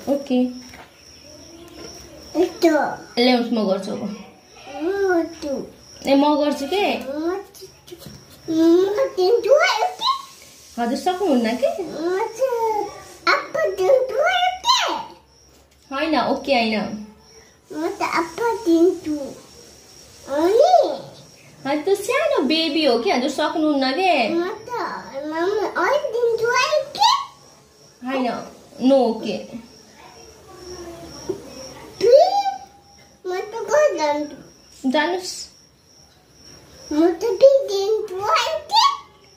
okay ल्याउनुहोस् म गर्छु अब ए म गर्छु के हजुर सक्नुहुन्न के होइन ओके होइन त्यो सानो बेबी हो कि हजुर सक्नुहुन्न के होइन नो ओके जानुस्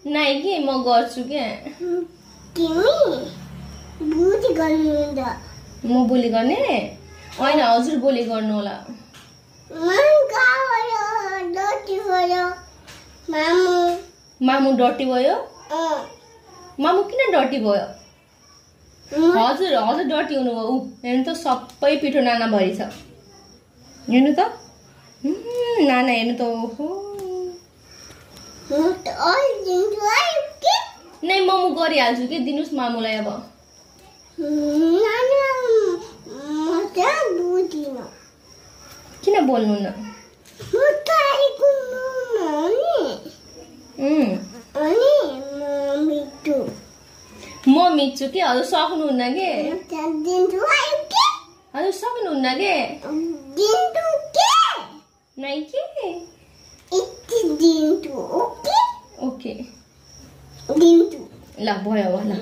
नाइ के म गर्छु के म बोली गर्ने होइन हजुर बोली गर्नु होला मामु डटी भयो मामु किन डटी भयो हजुर हजुर डटी हुनुभयो ऊ हेर्नु त सबै पिठो नाना भरि छ हेर्नु त नाना हेर्नु त ओहो नै मोमो गरिहाल्छु कि दिनुस् मामुलाई अब किन बोल्नु न म मिच्छु कि हजुर सक्नुहुन्न के हजुर सक्नुहुन्न के नै के ओके ल भयो ल